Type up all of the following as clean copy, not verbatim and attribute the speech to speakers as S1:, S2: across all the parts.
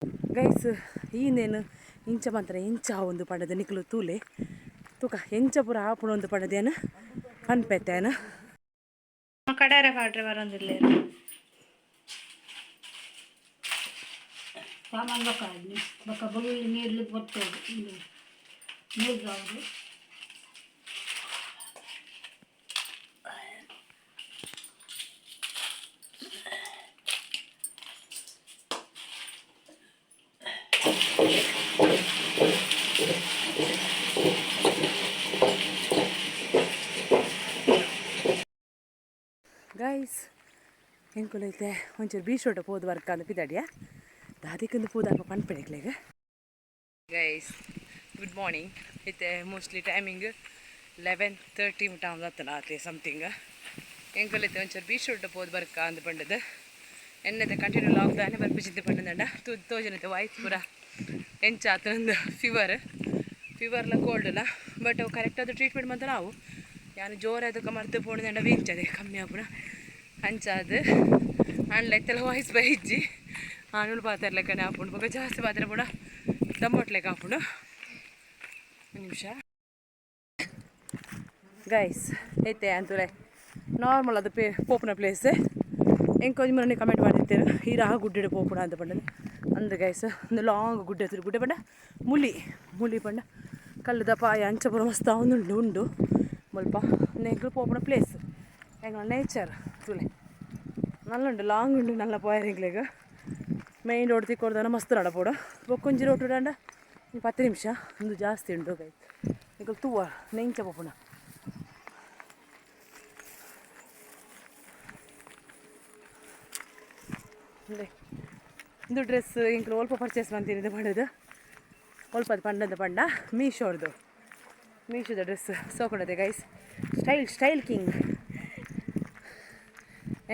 S1: Guys ಈನೇನು ಇಂಚ ಮಾತ್ರ ಇಂಚ ಒಂದು ಪಂಡದ ನಿಕ್ಲು ತೂಲೆ ತೂಕ ಎಂಚ ಪೂರ ಆಪುಣ ಒಂದು ಪಂಡದೇನು ಪನ್ಪೆತ್ತೇನ.
S2: ಕಡಾರೆ ಪಾಡ್ರೆ ಬರೋದಿಲ್ಲ.
S3: ಸಾಮಾನು ಬೊಕ್ಕ ಬೊಕ್ಕ ಬೊಳ್ಳುಳ್ಳಿ ನೀರ್ಲಿ ಬೊತ್ತೋಡು ನೀರು ಹೌದು.
S1: ಗೈಸ್, ಎಂಕುಲೈತೆ ಒಂಚೂರು ಬೀಚ್ ರೋಡ್ ಪೋದು ವರ್ಕ್ ಅಂದ್ ಪಿದಾಡಿಯ ದಾದಿಕಂದು ಪೋದು ಅಲ್ಪ ಪನ್ಪೆಡಿಕ್ಲೆಗ್. Guys, good morning. ಇತ್ತೆ ಮೋಸ್ಟ್ಲಿ ಟೈಮಿಂಗ್ 11:30 ಮುಟ ಆತನ ಆತೆ ಸಮಥಿಂಗ್. ಎಂಕುಲೈತೆ ಒಂಚೂರು ಬೀಚ್ ರೋಡ್ ಪೋದು ಬರ್ಕ ಅಂದ್ ಪಂಡದು. ಎನ್ನತೆ ಕಂಟಿನ್ಯೂ ಲಾಕ್ ದಾನೆ ಬರ್ಪು ಚಿಂತೆ ಪಂಡದಂಡ ತೂ ತೋಜನತೆ ವಾಯ್ಸ್ ಪೂರ ಎಂಚ ಆತನಂದು. ಫೀವರ್ ಫೀವರ್ಲ ಕೋಲ್ಡ್ಲ, ಬಟ್ ಅವು ಕರೆಕ್ಟ್ ಆದ ಟ್ರೀಟ್ಮೆಂಟ್ ಮಂತ ನಾವು ಯಾನು ಜೋರಾದಕ್ಕ ಮರ್ತು ಪೋಣದಂಡ ವೇಂಚದೆ ಕಮ್ಮಿ ಆಪುನ ಅಂಚಾದ್ ಆಂಡ್ಲ ಇತ್ತೆಲ್ಲ ವಾಯ್ಸ್ ಬೈಜ್ಜಿ. ಆನುಲು ಪಾತೆರ್ಲೆಕ್ಕನೆ ಆಪುಂಡು, ಬೊಕ ಜಾಸ್ತಿ ಪಾತೆರ ಪೂಡ ದಮ್ಮೊಟ್ಲೆಕ್ಕ ಆಪುಂಡು. ಒಂದು ನಿಮಿಷ ಗೈಸ್. ಐತೆ ಅಂತುಲೆ ನಾರ್ಮಲ್ ಅದು ಪೇ ಪೋಪುನ ಪ್ಲೇಸ್. ಎಂಕ್ ಒಂಜಿ ಮುರನಿ ಕಮೆಂಟ್ ಮಾಡಿರ್ತೀರ, ಈರ್ ಆ ಗುಡ್ಡೆಡ್ ಪೋಪುನ ಅಂತ ಪಂಡದು. ಅಂದ್ ಗೈಸ್, ಒಂದು ಲಾಂಗ್ ಗುಡ್ಡೆ ಹತ್ತಿರ. ಗುಡ್ಡೆ ಪಂಡ ಮುಲಿ, ಮುಲಿ ಪಂಡ ಕಲ್ಲುದ ಪಾಯ ಅಂಚ ಪೂರ ಮಸ್ತ್ ಉಂಡು ಉಂಡು ಮುಲ್ಪ. ಎಂಕ್ಲು ಪೋಪುನ ಪ್ಲೇಸ್ ಎಂಕ್ಲ ನೇಚರ್ ತೂಲೆ, ನಲ್ಲುಂಡು, ಲಾಂಗ್ ಉಂಡು. ನಲ್ಲ ಪೋಯರ್ ಎಂಕ್ಲೆಗ್ ಮೈನ್ ರೋಡ್ ತಿಕ್ಕೊರ್ದನ ಮಸ್ತ್ ನಡಪೋಡು. ಬೊಕ್ಕೊಂಜಿ ರೋಡ್ ಉಂಡ 10 ನಿಮಿಷ, ಒಂದು ಜಾಸ್ತಿ ಉಂಡು ಗೈಸ್. ಎಂಕುಲು ತೂವ ನೆಂಚ ಪೋಪುನ. ಉಂದೆ ಇಂದು ಡ್ರೆಸ್ ಎಂಕ್ಲು ಒಲ್ಪ ಪರ್ಚೇಸ್ ಮಂತೀನಿ ಇದು ಮಾಡೋದು ಒಲ್ಪದ ಪಂಡಂದ ಪಂಡ ಮೀಶೋರ್ದು, ಮೀಶೋದ ಡ್ರೆಸ್ ಸೋಕೊಂಡದೆ ಗೈಸ್. Style style king.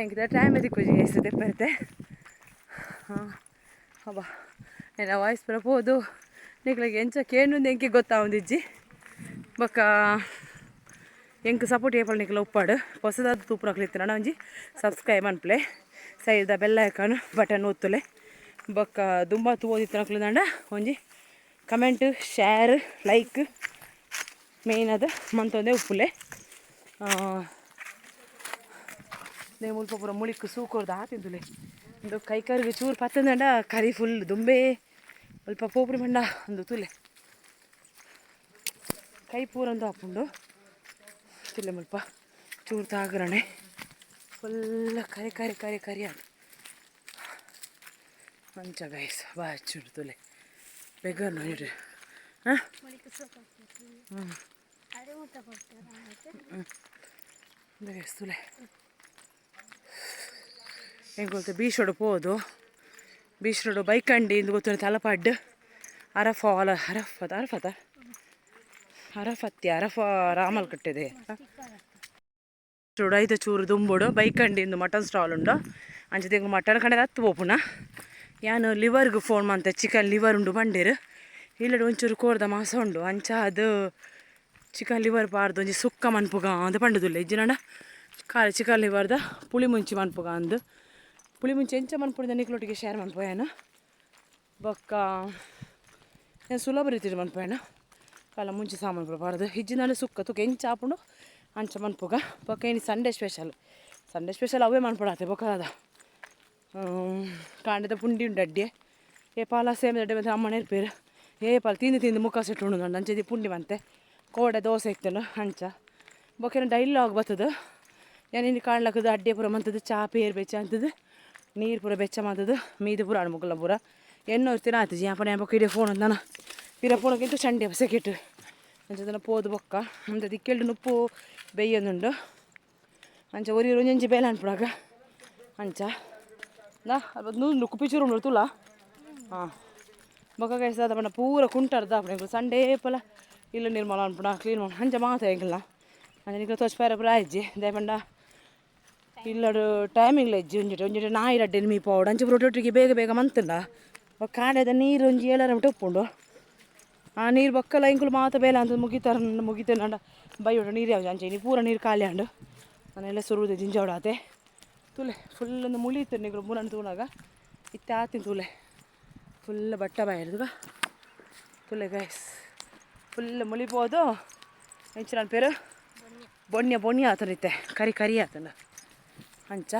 S1: ಎಂಕ್ ಟೈಮ್ ತಿಕ್ಕುಜಿ ಗೈಸ್ ದೆಪ್ಪರ್ತೆ. ಹಾಂ, ಅಬ್ಬಾ, ಎನ್ನ ವಾಯ್ಸ್ ಪೂರ ಪೋದು. ನಿಕ್ಲೆಗ್ ಎಂಚ ಕೇನುಂದು ಎಂಕೆ ಗೊತ್ತಾವೊಂದಿಜ್ಜಿ. ಬೊಕ್ಕ ಎಂಕ್ ಸಪೋರ್ಟ್ ಏಪಲ್ ನಿಕ್ಲ ಉಪ್ಪಾಡು. ಹೊಸದಾದ ತೂಪುನಕ್ಲು ಇತ್ತಿನ ಒಂಜಿ ಸಬ್ಸ್ಕ್ರೈಬ್ ಮನ್ಪುಲೆ, ಸೈಡ್ದ ಬೆಲ್ ಐಕಾನ್ ಬಟನ್ ಒತ್ತುಲೆ. ಬೊಕ್ಕ ದುಂಬಾ ತೂವೊಂದಿತ್ತಿನಕ್ಲು ದಂಡ ಒಂಜಿ ಕಮೆಂಟ್, ಶೇರ್, ಲೈಕ್ ಮೇನ್ ಅದು ಮಂತೊಂದೇ ಉಪ್ಪುಲೆ. ನೇ ಮುಲ್ಪ ಪೂರ ಮುಳಿಕ್ ಸೂಕೊರ್ದು ಆತಿಂದುಲೆ. ಉಂದು ಕೈ ಕರಿಗೆ ಚೂರು ಪತ್ತಂದಂಡ ಕರಿ ಫುಲ್ ದುಂಬೇ. ಮುಲ್ಪ ಪೋಪುಡಿ ಪಂಡ ಉಂದು ತೂಲೆ, ಕೈ ಪೂರ ಒಂದು ಆಪುಂಡು. ತುಲೆ ಮುಲ್ಪ ಚೂರು ತಾಗ್ರಣೆ ಫುಲ್ ಕರಿ ಕರಿ ಕರಿ ಕರಿ ಅದು ಅಂಚ ಗೈಸ್. ಬಾಚುಂಡು ತುಲೆ ಬೆಗರ್ ನೋಡಿ. ಹಾಂ ಹ್ಞೂ ಹ್ಞೂ ಗೈಸ್, ತುಲೆ ಎಂಕೊಲ್ತ ಬೀಚ್ ರೋಡ್ ಪೋದು. ಬೀಚ್ ರೋಡ್ ಬೈಕಂಡಿ ಇಂದು ಗೊತ್ತುಂಡು. ತಲಪಾಡ್ ಅರಫಾಲ ಅರಫತ್ ಅರಫತ ಅರಫತ್ತಿ ಅರಫ ರಾಮಲ್ ಕಟ್ಟಿದೆ ಚೂಡು ಐತ ಚೂರು ದುಂಬುಡು ಬೈಕಂಡಿ ಇಂದು ಮಟನ್ ಸ್ಟಾಲ್ ಉಂಡು. ಅಂಚ ಎಂಕ್ ಮಟನ್ ಕಡೆ ಹತ್ತು ಪೋಪುನ. ಯಾನು ಲಿವರ್ಗೆ ಫೋನ್ ಮಂತೆ, ಚಿಕನ್ ಲಿವರ್ ಉಂಡು ಬಂಡೇರು. ಇಲ್ಲಡ್ ಒಂಚೂರು ಕೋರ್ದ ಮಾಸ ಉಂಡು. ಅಂಚ ಅದು ಚಿಕನ್ ಲಿವರ್ ಪಾರ್ದು ಒಂಜಿ ಸುಕ್ಕ ಮನ್ಪುಗ ಅಂದ್ ಪಂಡುದುಲ್ಲೆ. ಇಜ್ಜಿನಂಡ ಖಾಲಿ ಚಿಕನ್ ಲಿವರ್ದ ಪುಳಿ ಮುಂಚಿ ಮನ್ಪುಗ ಅಂದ್. ಪುಳಿ ಮುಂಚಿ ಎಂಚ ಮನ್ಪುಂಡು ನಿಕ್ಲೊಟ್ಟಿಗೆ ಶೇರ್ ಮನ್ಪುವೇನು. ಬೊಕ್ಕ ಏನು ಸುಲಭ ರೀತಿಡ್ ಮನ್ಪುವೇನು. ಕಾಲ ಮುಂಚಿ ಸಾಮಾನು ಪೂರ ಪಾಡ್ದು ಇಜ್ಜಿನಾಂಡ ಸುಕ್ಕ ತುಕ ಎಂಚ ಆಪುಂಡು ಅಂಚ ಮನ್ಪುಗ. ಬೊಕ್ಕ ಇನಿ ಸಂಡೇ ಸ್ಪೆಷಲ್, ಸಂಡೇ ಸ್ಪೆಷಲ್ ಅವೇ ಮನ್ಪೊಡಾತೆ. ಬೊಕ್ಕ ದಾದ, ಕಾಂಡೆದ ಪುಂಡಿ ಉಂಡು ಅಡ್ಡೆ. ಏಪಾಲ ಸೇಮ್ ಅಡ್ಡೆ ಮತ್ತೆ ಅಮ್ಮನೇ ಇರ್ಪೇರು. ಏಪಾಲ ತಿಂದು ತಿಂದು ಮುಖ ಸೆಟ್ಟು ಉಂಡು. ಅಂಚೆ ಪುಂಡಿ ಮಂತೆ ಕೋಡೆ ದೋಸೆ ಇತ್ತುಂಡು ಅಂಚ. ಬೊಕ್ಕ ಡೈಲಾಗ್ ಬತ್ತದ, ಯಾನ್ ಇನಿ ಕಾಣ್ಲಕ್ಕದ ಅಡ್ಡೆ ಪೂರ ಮಂತದ್ದು, ಚಾ ಪೇರ್ ಬೆಚ್ಚ ಅಂತದ್ದು, ನೀರು ಪೂರ ಬೆಚ್ಚ ಮಂತದ್ದು, ಮೀದು ಪೂರ ಮುಗುಲ ಪೂರ ಎನ್ನೋರ್ತಿನ ಆತಿಜಿ. ಅಪ್ಪಣೆ ಬೊಕ್ಕ ಇಡೀ ಫೋನ್ ಅಂತಾನ ಪಿರ ಫೋನಕ್ಕಿಂತ ಚಂಡಿ ಸೆಕೆಟ್ ಅಂಚ ಪೋದು. ಬೊಕ್ಕ ಅಂಚ ದಿಕ್ಕೆಲ್ಡು ನುಪ್ಪು ಬೆಯ್ಯೊಂದುಂಡು. ಅಂಚ ಒರಿ ಒಂಜೊಂಜಿ ಬೇಲೆ ಅನ್ಪುಡಾಗ ಅಂಚ ನಾ ನೂಲು ಕುಪ್ಪಿಚೂರು ಉಂಡು ತುಲ. ಹಾಂ, ಬೊಕ್ಕ ಗೈಸ್ ದಾದ ಪಂಡ ಪೂರ ಕುಂಟರ್ದ ಅಪ್ಪಣೆ ಸಂಡೇ ಪಲ ಇಲ್ಲ ನಿರ್ಮಲ ಅನ್ಪುಣ ಕ್ಲೀನ್ ಮಾಡ ಅಂಚ ಮಾತ ಎಂಕಲ್ನ. ಅಂಚ ನಿಕ್ಲ ತೋಚ್ಪಾರ ಪೂರ ಆಯ್ಜಿ. ದಾಯೆ ಪಂಡ ಇಲ್ಲಡು ಟೈಮಿಂಗ್ಲ ಇಜ್ಜಿ. ಒಂಜಿಟ ಒಂಜಿಟ ನಾಯಿ ರಡ್ಡೆ ಮೀ ಪೋವಡು ಅಂಚ ಪೂರ ಒಟ್ಟೊಟ್ಟಿಗೆ ಬೇಗ ಬೇಗ ಮಂತುಂಡ. ಬೊಕ್ಕ ಕಾಂಡೆದ ನೀರು ಒಂಜಿ ಏಳರ ಮಟ್ಟ ಉಪ್ಪುಂಡು. ಆ ನೀರು ಬೊಕ್ಕಲ ಎಂಕುಲು ಮಾತ ಬೇಲೆ ಅಂತ ಮುಗಿತಾರ ಮುಗಿತೇನಂಡ ಬೈಯೋಡು ನೀರು ಯಾವ್ದು ಅಂಚ ಇನಿ ಪೂರ ನೀರು ಖಾಲಿ ಆಂಡು. ನಾನೆಲ್ಲ ಸುರುವುದು ಜಿಂಜೋಡಾತೆ. ತೂಲೆ, ಫುಲ್ ಒಂದು ಮುಳಿ ಇತ್ತು. ನಿಕುಲು ಮೂರನ್ನು ತೂನಾಗ ಇತ್ತೆ ಆತಿನ ತೂಲೆ. ಫುಲ್ ಬಟ್ಟ ಬಾಯಿರ್ದುಗ ತುಲೆ ಗೈಸ್. ಫುಲ್ ಮುಳಿಬೋದು ಎಂಚಿನ ಪೇರು ಬೊಣ್ಯ ಬೊಣ್ಯ ಆತನಿತ್ತೆ, ಕರಿ ಕರಿ ಆತನ ಅಂಚ.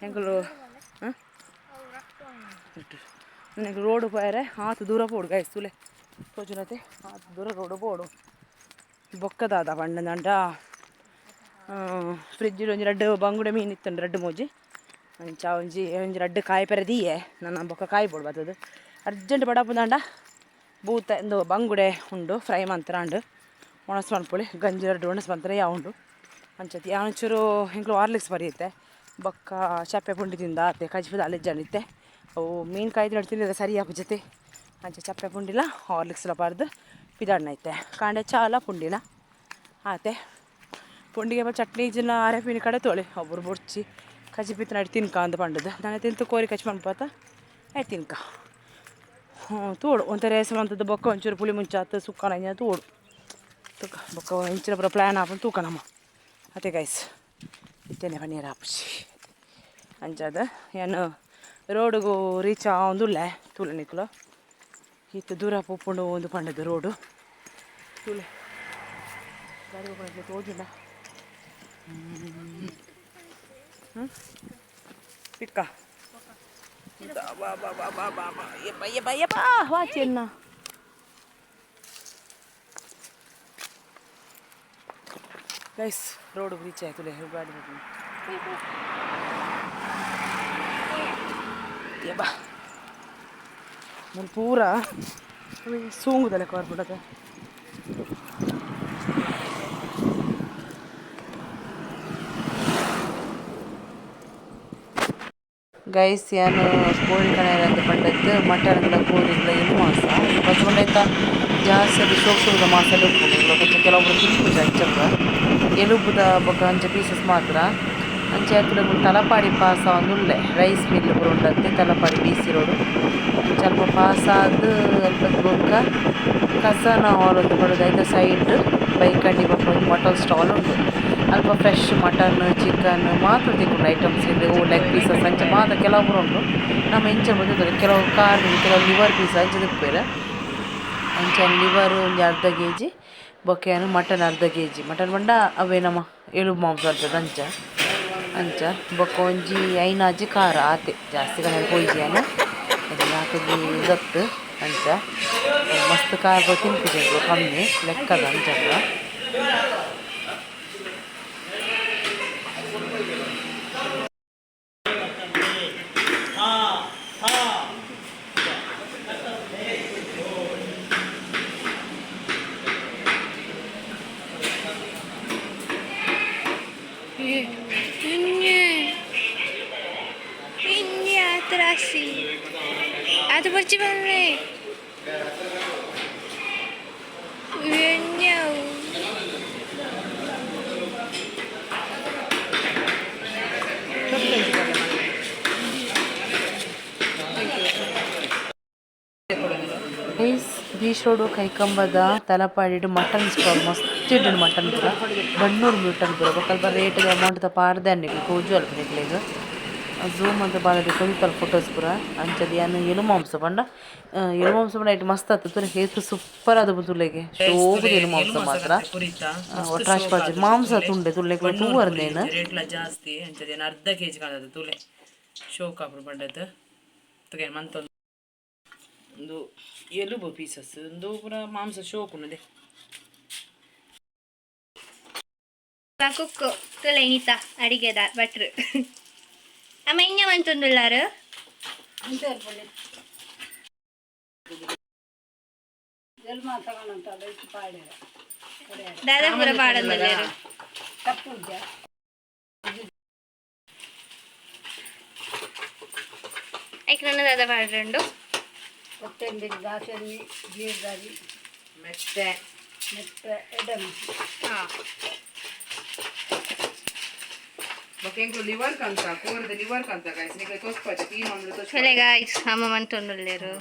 S1: ಎಂಕುಲು ಹಾಂ ನನಗೆ ರೋಡ್ ಪೋಯರೆ ಆತು ದೂರ ಪೋಡು ಗೈಸ್. ತುಲೆ, ತೋಜುನತೆ, ಆತು ದೂರ ರೋಡ್ ಪೋಡು. ಬೊಕ್ಕದಾದ ಪಂಡಂದಂಡ ಫ್ರಿಜ್ ಒಂಜಿ ರಡ್ಡ್ ಬಂಗುಡೆ ಮೀನು ಇತ್ತಂಡು, ರಡ್ಡ್ ಮೂಜಿ. ಅಂಚ ಒಂಜಿ ಒಂಜಿ ರಡ್ಡ್ ಕಾಯಿ ಪೆರೆ ದೀಯೆ ನನ್ನ. ಬೊಕ್ಕ ಕಾಯಿ ಬೋಡು ಬತ್ತದು ಅರ್ಜೆಂಟ್ ಬಡಪುಂದಾಂಡ ಬೂತ ಇಂದು ಬಂಗುಡೆ ಉಂಡು, ಫ್ರೈ ಮಂತ್ರಾಂಡು ಒಣಸ್ ಮನ್ಪೊಳಿ, ಗಂಜಿ ರಡ್ಡ್ ಒಣಸ್ ಮಂತ್ರ ಯಾ ಉಂಡು. ಅಂಚತಿ ಒಂಚೂರು ಎಂಕ್ಲು ಹಾರ್ಲಿಕ್ಸ್ ಬರೆಯುತ್ತೆ. ಬೊಕ್ಕ ಚಪ್ಪೆ ಪುಂಡಿ ತಿಂದ ಆತೆ, ಕಜಿಪು ಅಲ್ಲಿಜ್ಜಾನಿತ್ತೆ. ಅವು ಮೀನು ಕಾಯ್ದು ತಿಂದಿದ್ರೆ ಸರಿ ಜೊತೆ. ಅಂಚ ಚಪ್ಪೆ ಪುಂಡಿಲ ಹಾರ್ಲಿಕ್ಸ್ಲ ಪಾರ್ದು ಪಿದಾಡ್ನ ಐತೆ. ಕಾಂಡೆ ಚಾಲ ಪುಂಡಿಲ ಆತೆ. ಪುಂಡಿಗೆ ಚಟ್ನಿ ಜಿನ ಆರೆ ಪಿನಿ ಕಡೆ ತೋಳಿ ಒಬ್ಬರು ಬೊಡ್ಚಿ, ಕಜಿಪಿತ್ತು ನಡಿ ತಿನ್ಕ ಅಂದ್ ಪಂಡದು. ನಾನು ತಿಂತು ಕೋರಿ ಕಚ್ ಮನ್ಪಾತ ಆಯ್ತು ತಿನ್ಕ. ಹ್ಞೂ, ತೋಡು ಒಂಥರ ರೇಸ ಮಂತದ್ದು. ಬೊಕ್ಕ ಒಂಚೂರು ಪುಳಿ ಮುಂಚಾತು ಸುಕ್ಕನ ತೋಡು ತೂಕ. ಬೊಕ್ಕ ಇಂಚಿನ ಪೂರ ಪ್ಲ್ಯಾನ್ ಆಪುಂಡು ತೂಕ ನಮ್ಮ ಅತೆ ಗೈಸ್. ಇತ್ತೇನೆ ಪನೀರ್ ಆಪುಜಿ. ಅಂಚಾದ ಯಾನ್ ರೋಡುಗು ರೀಚ್ ಆವೊಂದುಲ್ಲೆ. ತೂಲೆ ನಿಕುಲು, ಇತ್ತೆ ದೂರ ಪೋಪುಂಡು ಒಂದು ಪಂಡದು ರೋಡು. ತೂಲೆ, ಗಾಡಿ ಪೋಪುನ ತೋಜುಂಡ? ಹ್ಞೂ, ಪಿಕ್ಕ ಬಾ ಬಾ ಬಾ ಬಾ ಬಾ ಬಾ. ಯಪ್ಪ ಯಪ್ಪ ಯಪ್ಪ, ವಾಚೆನ್ನ ಗೈಸ್, ರೋಡ್ ರೀಚ್ ಆಯ್ತು. ಗಾಡಿ ಪೋಪುಂಡು. ಯಬ್ಬಾ, ಮುಲ್ ಪೂರ ಸೂಂಗುದ ಲೆಕ್ಕ ಬರ್ಪುಂಡತೆ.
S4: ಗೈಸ್, ಯಾನ್ ಕೋರಿ ಕಣೆರಂದ್ ಪಂಡತ್ ಮಟನ್ಲ ಕೋರಿಗ್ಲ ಎಲು ಮಾಂಸ ಬಸ್ ಪಂಡ ಜಾಸ್ತಿ ಅದು ಶೋಕ್ ಶೋಕುದ ಮಾಂಸ ಉಪ್ಪುಂಡು. ಬೊಕ ಕೆಲವೊಬ್ರು ತಿನ್ಪುಜಿ. ಅಂಚ ಎಲುಬುದ ಬೊಕ ಅಂಚ ಪೀಸಸ್ ಮಾತ್ರ. ಅಂಚ ಅತ್ತ್ಂಡ ಮೂಲು ತಲಪಾಡಿ ಪಾಸ್ ಆವೊಂದುಲ್ಲೆ. ರೈಸ್ ಮಿಲ್ ಪೂರ ಉಂಡತ್ತೆ ತಲಪಾಡಿ ಬಿ ಸಿ ರೋಡ್. ಅಂಚ ಅಲ್ಪ ಪಾಸ್ ಆದ್ ಅಲ್ಪ ಬೊಕ್ಕ ಖಜಾನ ಹಾಲ್ ಅಂದ್ ಪಂಡುದು ಐತ ಸೈಡ್ ಬೈಕಂಡಿ ಪನ್ಪುನ ಒಂಜಿ ಮಟನ್ ಸ್ಟಾಲ್ ಉಂಡು. ಅಲ್ಪ ಫ್ರೆಶ್ ಮಟನ್, ಚಿಕನ್ ಮಾತ ತಿಕ್ಕುಂಡು ಐಟಮ್ಸ್. ಲೆಗ್ ಪೀಸಸ್ ಅಂಚ ಮಾತ ಕೆಲವು ಪೂರ ಉಂಡು. ನಮ ಎಂಚ ಪೂರ ಕೆಲವು ಕಾರ್, ಕೆಲವು ಲಿವರ್ ಪೀಸ್ ಅಂಚ ತಿಕ್ಕುವೆರ್. ಅಂಚ ಲಿವರ್ ಒಂಜಿ ಅರ್ಧ ಕೆಜಿ, ಬೊಕ್ಕ ಯಾನ್ ಮಟನ್ ಅರ್ಧ ಕೆಜಿ. ಮಟನ್ ಪಂಡ ಅವ್ವೆ ನಮ ಎಲುಬು ಮಾಂಸ ಅಲ್ಪದ ಅಂಚ ಅಂಚ. ಬೊಕ್ಕ ಒಂಜಿ ಐನಾಜಿ ಖಾರ ಆತೆ. ಜಾಸ್ತಿ ಕಣೆ ಪೋಯಿಜಿ ಯಾನ್, ಯಾಕಂದ್ರೆ ಗತ್ತು ಅಂಚ ಮಸ್ತ್ ಖಾರ ತಿನ್ಪುಜಿ, ಕಮ್ಮಿ ಲೆಕ್ಕದ ಅಂಚ.
S2: ಇನ್ಯೆ ಇನ್ಯೆ ಆತ್ರಾಸಿ ಅದು ಬರ್ಚಿ ಬಂದ್ರೆ ಎನ್ಯಾವು.
S4: ಗೈಸ್, ಬೀಚ್ ರೋಡು ಕೈಕಂಬದ ತಲಪಾಡಿಡ್ ಮಟನ್ ಸ್ಟಾಲ್ ಮಸ್ತ್ ಇಡ್ಡು. ಮಟನ್ ಪೂರ ಬಣ್ಣೂರು ಮಟನ್ ಪೂರ. ಬೊಕ ಅಲ್ಪ ರೇಟ್ ಅಮೌಂಟ್ ದ ಪಾಡ್ದೆ ನಿಕ್ಲೆ ತೋಜು ಅಲ್ಪ ನಿಕ್ಲೆಗ್. ಝೂಮ್ ಅಂತ ಪಾಡ್ದ್ ತೋಜಿತಲ್ ಫೋಟೋಸ್ ಪೂರ. ಅಂಚದ ಯಾನ್ ಎಲು ಮಾಂಸ ಪಂಡ, ಎಲು ಮಾಂಸ ಪಂಡ ಐಟ್ ಮಸ್ತ್ ಆತು. ತೂಲೆ, ಏತ್ ಸೂಪರ್ ಆದ್ ತೂಲೆಗೆ, ಶೋಕುದ ಎಲು ಮಾಂಸ ಮಾತ್ರ. ಒಟ್ರಾಶ್ ಪಾಜಿ ಮಾಂಸ ತುಂಡೆ ತುಲ್ಲೆ ತೂವರ್ನೇನ್.
S1: ರೇಟ್ಲ ಜಾಸ್ತಿ. ಅಂಚದ ಅರ್ಧ ಕೆಜಿ ಕಾಣದ. ತೂಲೆ, ಶೋಕ್ ಆಪುಂಡು ಪಂಡದ್ದು. ತೂಗೆ ಮಂತೊಂದು ಒಂದು ಎಲುಬು ಪೀಸಸ್, ಒಂದು ಪೂರ ಮಾಂಸ ಶೋಕುಂಡು.
S2: ಕುಕ್ಕು ತುಲೆ ಇನಿತ ಅಡಿಗೆದ ಭಟ್ರು. ಅಮ್ಮ, ಇಂಜ ಮಂತೊಂದುಲ್ಲಾರು?
S3: ಅಂತ ಇರ್ಪೊಲಿ ಎಲ್ ಮಾಂಸ ಇತ್ತು ಪಾಡ್ಯಾರ.
S2: ದಾದಾ ಪೂರ ಪಾಡೊಂದುಲ್ಲೇರು?
S3: ತಪ್ಪುಜ.
S2: ಐಕ್ ನನ್ನ ದಾದಾ ಪಾಡ್ರುಂಡು?
S3: ಕೊತ್ತಂಬರಿ, ದಾಸೆಣ್ಣೆ, ಜೀರ್ದಾರಿ.
S1: ಮೆತ್ತೆ.
S3: ಮೆತ್ತೆ ಎಡಮಿ.
S2: ಹಾಂ.
S1: ಬೊಕ ಎಂಕುಲು ಲಿವರ್ ಕಂತ, ಕೋರದ ಲಿವರ್ ಕಂತ ಗೈಸ್. ನಿಕ್ಲೆ ತೋಸ್ಪಾಜ ತೀನ್ ಒಂದು.
S2: ತುಲೆ ಗಾಯ್ಸ್, ಅಮ್ಮ ಮಂತೊಂದುಲ್ಲೇರು.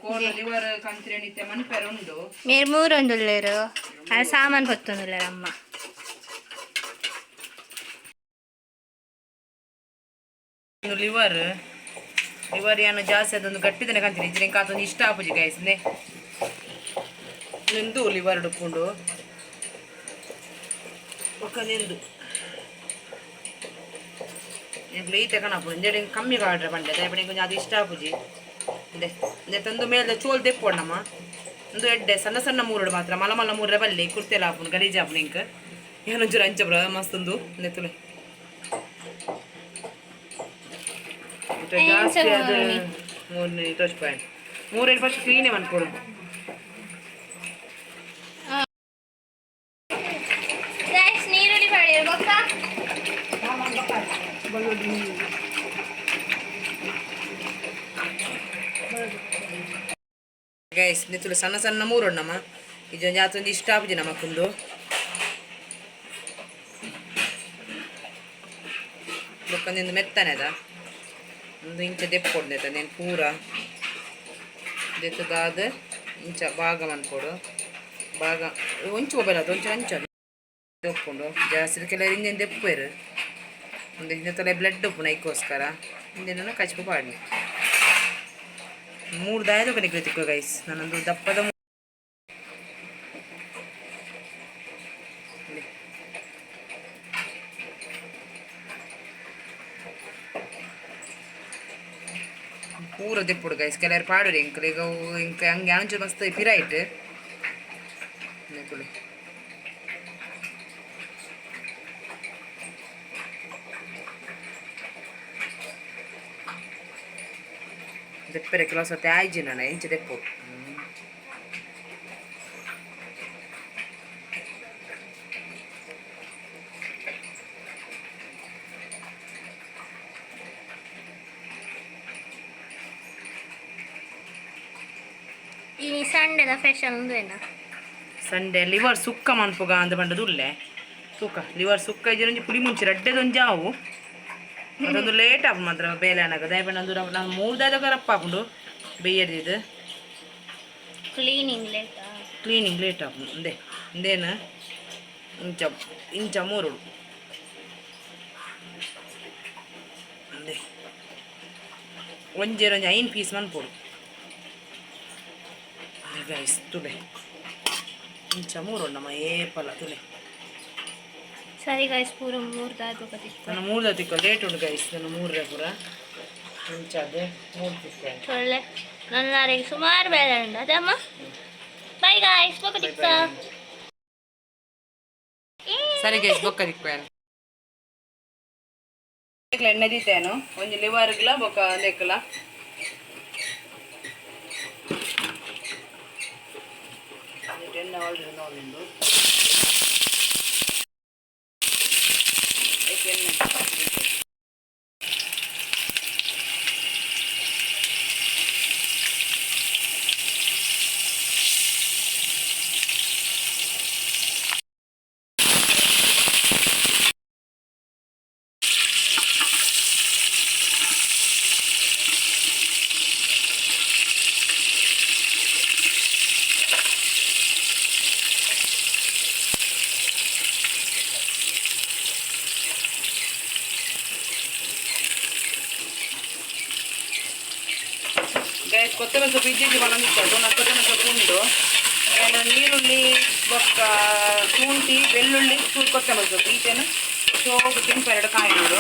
S1: ಕೋರದ ಲಿವರ್ ಕಂತ್ರೆ ನಿತ್ಯ ಮನ್ಪೆರ ಉಂಡು.
S2: ಮೇರ್ ಮೂರೊಂದುಲ್ಲೇರು, ಆ ಸಾಮಾನು ಹೊತ್ತೊಂದುಲ್ಲೇರು ಅಮ್ಮ.
S4: ಲಿವರ್ ಲಿವರ್ ಏನು ಜಾಸ್ತಿ ಅದೊಂದು ಗಟ್ಟಿದನೆ ಕಂತೀನಿ ಇಜ್ಜಿನ ಅದೊಂದು ಇಷ್ಟ ಆಪುಜಿ ಗೈಸ್ ನೆ ನಿಂದು ಲಿವರ್ ಡುಪ್ಪುಂಡು ಬೊಕ್ಕ ನಿಂದು ಎಂಕ್ಲು ಈತೆ ಕಣಪುಂಡು ಇಂದೆಡೆ ಕಮ್ಮಿ ಕಾಡ್ರೆ ಪಂಡೆ ದಯಪಡೆ ಕೊಂಚ ಅದು ಇಷ್ಟ ಆಪುಜಿ ಇಂದೆ ಇಂದೆ ತಂದು ಮೇಲೆ ಚೋಲ್ ದೆಪ್ಪೊಡಮ್ಮ. ಒಂದು ಎಡ್ಡೆ ಸಣ್ಣ ಸಣ್ಣ ಮೂರುಡು ಮಾತ್ರ ಮಲ ಮಲ್ಲ ಮೂರರೆ ಬಲ್ಲಿ ಕುರ್ತೆಲ್ಲ ಆಪುಂಡು ಗಲೀಜು ಆಪುಂಡು. ಇಂಕ್ ಏನೊಂಚೂರು ಅಂಚ ಬ್ರ ಮಸ್ತ್ ಉಂದು. ಇಂದೆ ತುಲೆ ಜಾಸ್ತಿ ಅದು ಮೂರನೇ ಟಚ್ ಪಾಯಿಂಟ್ ಮೂರೇಳು ಫಸ್ಟ್ ಕ್ಲೀನೇ ಮನ್ಕೊಡು.
S2: ಗೈಸ್, ನೀರುಳ್ಳಿ ಮಾಡಿ ಬೊಕ್ಕ.
S3: ಬೆಳ್ಳುಳ್ಳಿ ನೀರು.
S4: ಗೈಸ್, ನಿತುಲು ಸಣ್ಣ ಸಣ್ಣ ಮೂರುಣ್ಣಮ್ಮ. ಇದೊಂದು ಆತೊಂದು ಇಷ್ಟ ಆಪುಜಿ ನಮಕ್ಕೊಂದು. ಬೊಕ್ಕೊಂದೊಂದು ಮೆತ್ತನೆದ ಒಂದು ಇಂಚ ದೆಪ್ಪೊಡ್ನೆತ నేను ಪೂರ ದೆತ್ತದಾದ ಇಂಚ ಭಾಗ ಮನ್ಕೊಡು. ಭಾಗ ಒಂಚು ಮೊಬೈಲ್ ಅದು ಒಂಚು ಅಂಚ ದೆಪ್ಪುಂಡು. ಜಾಸ್ತಿ ಕೆಲವರು ಇಂಜನ್ ದೆಪ್ಪುವೆರು. ಒಂದು ಹಿಂದೆ ಬ್ಲಡ್ ಉಪ್ಪುಂಡು. ಐಕ್ಕೋಸ್ಕರ ಹಿಂದೆ ಕಚ್ಪು ಪಾಡ್ನಿ ಮೂರು ದಾಯದ ಕನಿಕ್ಲೆ ತಿಕ್ಕೋ ಗೈಸ್. ನಾನೊಂದು ದಪ್ಪದ ಪೂರ ದೆಪ್ಪುಡು ಗೈಸ್. ಕೆಲವರು ಪಾಡುರಿ ಇಂಕ್ಲು ಈಗ ಇಂಕ ಹಂಗೆ ಅಂಚು ಮಸ್ತ್ ಪಿರಾಯ್ಟ್ ತುಳಿ. ದೆಪ್ಪರೆ ಕೆಲವು ಸತಿ ಆಯ್ಜಿ ನಾನು ಇಂಚ ದೆಪ್ಪು.
S2: ಇನಿ ಸಂಡೆದ ಸ್ಪೆಷಲ್ ಉಂದು
S4: ಸಂಡೆ ಲಿವರ್ ಸುಕ್ಕ ಮನ್ಪುಗ ಅಂದ ಪಂಡದು ಉಲ್ಲೆ. ಸುಕ್ಕ ಲಿವರ್ ಸುಕ್ಕ ಇಜ್ಜಿ ಪುಡಿ ಮುಂಚೆ ರಡ್ಡೆದೊಂಜಿ ಆವು. ಅದೊಂದು ಲೇಟ್ ಆಪು ಮಾತ್ರ ಬೇಲೆ ಅನಗ ದಯಪಂಡ ನಾನು ಮೂರ್ದಾದ ರಪ್ಪ ಆಪುಂಡು ಬೇಯದಿದ್ದು.
S2: ಕ್ಲೀನಿಂಗ್ ಲೇಟಾ?
S4: ಕ್ಲೀನಿಂಗ್ ಲೇಟ್ ಆಪುಂಡು. ಇಂದೆ ಇಂದೇನು ಇಂಚ ಇಂಚ ಮೂರುಡು ಇಂದೆ ಒಂಜೇರೊಂಜಿ 5 ಪೀಸ್ ಮನ್ಪೊಡು ಗೈಸ್. ತುಲೆ ಇಂಚ ಮೂರುಂಡಮ್ಮ ಏಪಲ ತುಲೆ.
S2: ಸರಿ ಗೈಸ್, ಪೂರ ಮೂರ್ದಾದ ಬೊಕ್ಕ.
S4: ನನ್ನ ಮೂರ್ದ ತಿಕ್ಕ ಲೇಟ್ ಉಂಟು ಗೈಸ್. ನನ್ನ ಮೂರರೆ ಪೂರ ಇಂಚಾದೆ ಮೂರು ತಿಕ್ಕ.
S2: ಒಳ್ಳೆ ನನ್ನ ಸುಮಾರು ಬೇಲೆ ಉಂಟು ಅದಮ್ಮ. ಬೈ ಗಾಯ್ಸ್, ಬೊಕ್ಕ ತಿಕ್ಕ.
S4: ಸರಿ ಗೈಸ್, ಬೊಕ್ಕ ತಿಕ್ಕ. ಎಣ್ಣೆ ದೀತೇನು ಒಂಜಿ ಲಿವರ್ಗ್ಲ ಬೊಕ್ಕ ಲೆಕ್ಕಲ. ಎಣ್ಣೆ ಒಳ್ಳೆ ನೋಡುಂಡು ಎಣ್ಣೆ. ಗೈಸ್, ಕೊತ್ತಂಬರಿ ಸೊಪ್ಪು ಇಜ್ಜಿ ಬಂದಿತ್ತು. ನಾನು ಕೊತ್ತಂಬರಿ ಸೊಪ್ಪು ಉಂಡು. ಏನು ನೀರುಳ್ಳಿ ಬೊಕ್ಕ ಶುಂಠಿ ಬೆಳ್ಳುಳ್ಳಿ ಚೂರು ಕೊತ್ತಂಬರಿ ಸೊಪ್ಪು ಈತೇನು ಸೋಪು ಕೆಂಪು ಎರಡು ಕಾಯಿ ನೋಡು.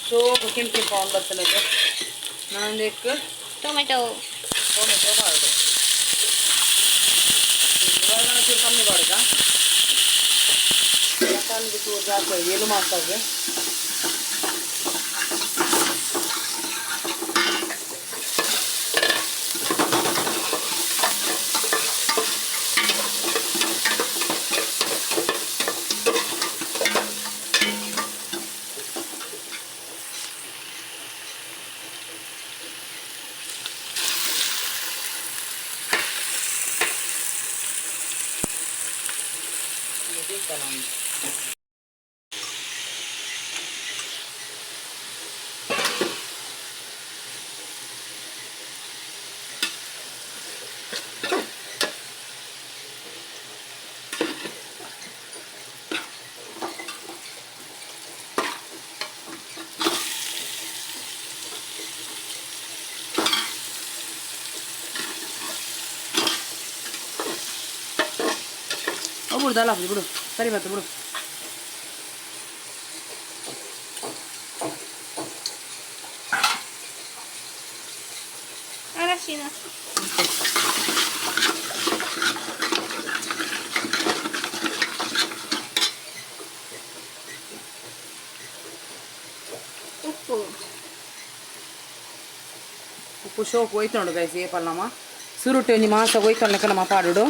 S4: ಸೋಪು ಕೆಂಪು ಕೆಂಪು ಅವ್ನು ಬರ್ತದೆ. ನಾನೊಂದು
S2: ಟೊಮೆಟೊ.
S4: ಟೊಮೆಟೊ ಮಾಡೋದು ಇವಾಗ ಚೂರು ಕಮ್ಮಿ ಮಾಡುದ. ಮಟನ್ಗೆ ಚೂರು ಜಾಸ್ತಿ ಎಲು ಮಾಸಾಗೆ.
S1: ಬಿಡು ದಾಲ ಬಿಡು ಸರಿ ಮತ್ತೆ ಬಿಡು.
S2: ಅರಶಿನ. ಉಪ್ಪು.
S1: ಉಪ್ಪು ಶೋಕು ಹೋಯ್ತು ನೋಡು ಗೈಸ್. ಏಪಲ್ಲ ನಮ್ಮ ಸುರುಟು ಒಂಜಿ ಮಾಸ ಹೋಯ್ತು ಲೆಕ್ಕ ನಮ್ಮ ಪಾಡುಡು.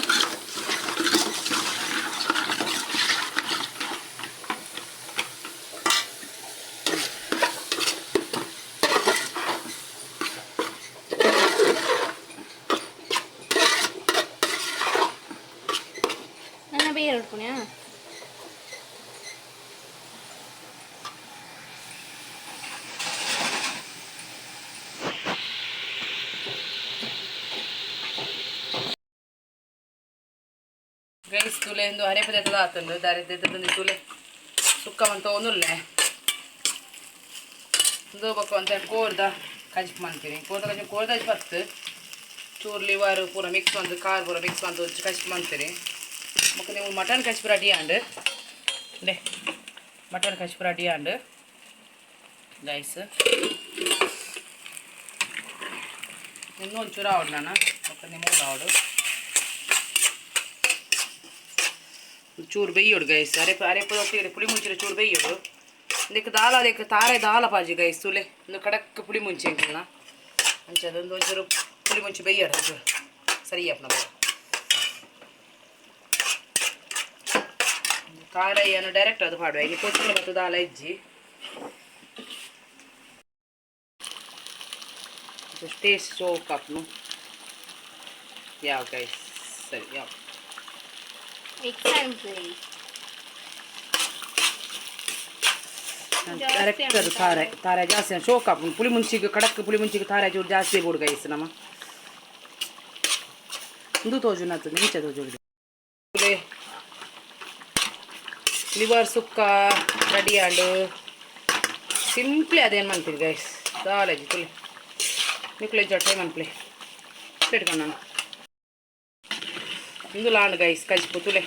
S2: ನನ್ನ ಬೇರೆ ಉಡ್ಕೊಣ್ಯಾ.
S1: ಗೈಸ್, ತುಲೆ ಎಂದು ಅರೆಪದೆ ಆತಂದು ದಾರಿ ದೆತ್ತಂದು ತುಲೆ ಸುಕ್ಕ ಮಂತ ಒಂದುಲ್ಲೆ ಒಂದು ಬೊಕ್ಕ ಅಂತ ಕೋರ್ದ ಕಜಿಪ್ ಮಾಡ್ತೀನಿ. ಕೋರ್ದ ಕಜಿಪ್, ಕೋರ್ದ ಬತ್ತು ಚೂರು ಲಿವರ್ ಪೂರ ಮಿಕ್ಸ್ ಬಂದು, ಖಾರ ಪೂರ ಮಿಕ್ಸ್ ಬಂದು ಕಜಿಪ್ ಮಾಡ್ತೀನಿ. ಬೊಕ್ಕ ನೀವು ಮಟನ್ ಕಜಿಪ್ ರೆಡಿ ಆಂಡ್ ಲೇ, ಮಟನ್ ಕಜಿಪ್ ರೆಡಿ ಆಂಡ್ ಗೈಸ್. ಇನ್ನೊಂದು ಚೂರು ಆವಡು ನಾನು ಬೊಕ್ಕ ನಿಮ್ಮ ಆವಡು ಚೂರು ಬೇಯೋಡು ಗೈಸ್. ಅರೆಪು ಅರೆಪು ಒಟ್ಟಿಗೆ ಪುಳಿ ಮುಂಚಿನ ಚೂರು ಬೇಯೋಡು. ಇದಕ್ಕೆ ದಾಲ, ಅದಕ್ಕೆ ತಾರೆ ದಾಲ ಪಾಜಿ ಗೈಸ್. ತುಲೆ ಒಂದು ಕಡಕ್ ಪುಳಿ ಮುಂಚೆ ಎಂಕಲ್ನ ಅಂಚ ಅದೊಂದು ಒಂಚೂರು ಪುಳಿ ಮುಂಚೆ ಬೇಯೋಡು ಒಂಚೂರು ಸರಿ ಅಪ್ಪನ. ಖಾರ ಏನು ಡೈರೆಕ್ಟ್ ಅದು ಪಾಡುವ. ಇಲ್ಲಿ ಕೊಚ್ಚಲು ಮತ್ತು ದಾಲ ಇಜ್ಜಿ. ಟೇಸ್ಟ್ ಸೋಕ್ ಅಪ್ನು ಯಾವ ಗೈಸ್. ಸರಿ ಯಾವ.
S2: ಎಕ್ಸಾಂಪಲ್.
S1: ಕರೆಕ್ಟ್ ಅದು. ಖಾರ ಖಾರ ಜಾಸ್ತಿ ಶೋಕ್ ಆಪುಂಡು ಪುಳಿ ಮುಂಚಿಗೆ. ಕಡಕ್ ಪುಳಿ ಮುಂಚಿಗೆ ಖಾರ ಚೂರು ಜಾಸ್ತಿ ಬೋಡು ಗೈಸ್. ನಮ್ಮ ಇಂದು ತೋಜುನತ್ತು ನಿಂಚ ತೋಜುಡು. ಲಿವರ್ ಸುಕ್ಕ ರೆಡಿ ಆಂಡು. ಸಿಂಪ್ಲಿ ಅದೇನು ಮಾಡ್ತೀರಿ ಗೈಸ್. ದಾಲಜಿ ತುಲೆ ನಿಕ್ಲೆ ಟ್ರೈ ಮನ್ಪ್ಲೆ ಪ್ಲೇಟ್ ನಾನು ಇಂದು ಲಾಂಡ್ ಗೈಸ್. ಕಜ್ಪು ತುಲೆ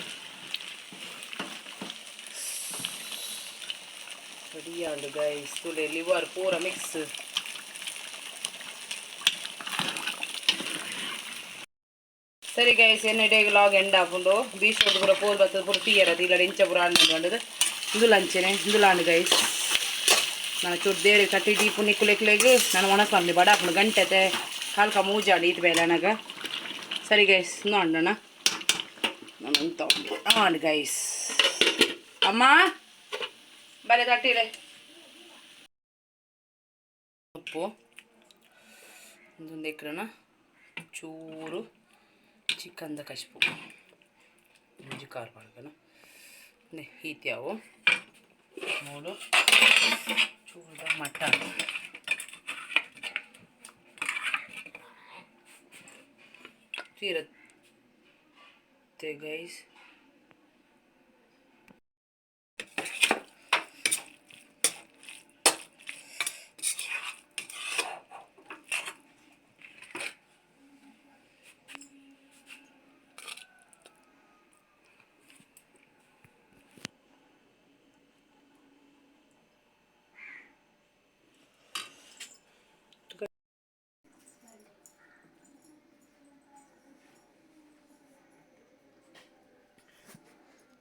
S1: ರೆಡಿ ಆಂಡು ಗೈಸ್. ತುಲೆ ಲಿವರ್ ಪೂರ ಮಿಕ್ಸ್. ಸರಿ ಗೈಸ್, ಎನ್ನ ಡೇಗ್ ಲಾಗ್ ಎಂಡ್ ಆಪುಂಡು. ಬೀಚ್ ರೋಡ್ ಪೂರ ಪೋಲ್ ಬರ್ತದೆ ಪೂರ ತೀಯರದು ಇಲ್ಲ ಇಂಚ ಪೂರ ಆಂಡ್ ಬಂದದು. ಇಂದು ಲಂಚನೆ ಇಂದು ಲಾಂಡ್ ಗೈಸ್. ನಾನು ಚೂರು ದೇರಿ ಕಟ್ಟಿ ದೀಪು ನಿಕ್ಕುಲೆಕ್ಲೆಗ್ ನಾನು ಒಣಸ್ ಬಂದು ಬಡ ಹಾಕೊಂಡು ಗಂಟೆ ಕಾಲ್ಕ ಮೂಜಾಂಡು ಈತ ಬೇಲೆ ನನಗ. ಸರಿ ಗೈಸ್, ನೋಡೋಣ ನಾನು ಅಂತ ಆಂಡ್ ಗೈಸ್. ಅಮ್ಮ ಬಲೆ ತಟ್ಟಿಲೆ ಉಪ್ಪು ಒಂದೊಂದು ಎಕ್ರನ ಚೂರು ಚಿಕನ್ದ ಕಶ್ಪು ಒಂಜಿ ಖಾರ ಪಾಡ್ಕನ ಹೀತ್ಯಾವು ಮೂಡು ಚೂರದ ಮಟನ್ ತೀರತ್ತೆ ಗೈಸ್.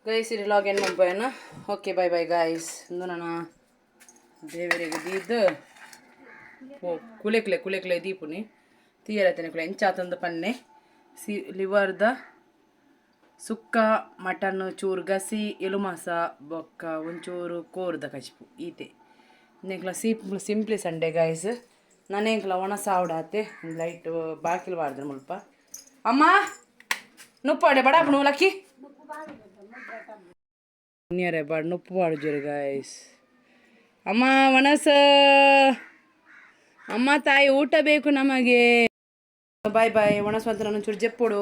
S1: ಗೈಸ್, ಇದು ಲಾಗ್ ಏನು ಮನ್ಪೋಯನ. Okay, bye bye guys. ಇಂದು ನಾನು ದೇವರಿಗೆ ದೀದ್ದು ಕುಲೆಕ್ಲೆ ಕುಲೆಕ್ಲೆ ದೀಪುನಿ ತೀರತನೆ ಕುಲೆ ಎಂಚಾತಂದು ಪನ್ನೆ. ಸಿ ಲಿವರ್ದ ಸುಕ್ಕ ಮಟನ್ ಚೂರು ಗಸಿ ಎಲುಮಾಸ ಬೊಕ್ಕ ಒಂಚೂರು ಕೋರ್ದ ಕಚ್ಪು ಈತೆ. ಎಂಕ್ಲ ಸಿಂಪ್ಲಿ ಸಂಡೆ ಗಾಯ್ಸ್. ನಾನೆಂಕ್ಲ ಒಣ ಸಾವಡಾತೆ ಲೈಟ್ ಬಾಕಿಲ್ ಬಾರ್ದ್ರ ಮುಲ್ಪ. ಅಮ್ಮ ನುಪ್ಪಾಡೆ ಬಡಾಪುಣು ಲಕ್ಕಿ ನಿಯರೆ ಬಾಡ್ ನುಪ್ಪು ಬಾಡುಜರು ಗಾಯ್ಸ್. ಅಮ್ಮ ಒಣಸ ಅಮ್ಮ ತಾಯಿ ಊಟ ಬೇಕು ನಮಗೆ. Boy boy. ಒಣಸ್ವಂತ ನಾನು ಒಂಚೂರು ಜೆಪ್ಪುಡು.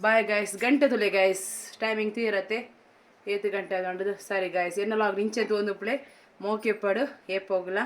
S1: Bye guys. ಗಂಟೆ ತುಲೆ ಗಾಯ್ಸ್, ಟೈಮಿಂಗ್ ತೀರತ್ತೆ ಏತು ಗಂಟೆ ಗಂಟದು. ಸರಿ ಗಾಯ್ಸ್, ಎನ್ನಲಾಗ ನಿಂಚೆ ತೋಂದುಪ್ಲೆ ಮೋಕೆಪ್ಪಡು ಏಪೋಗ್ಲ.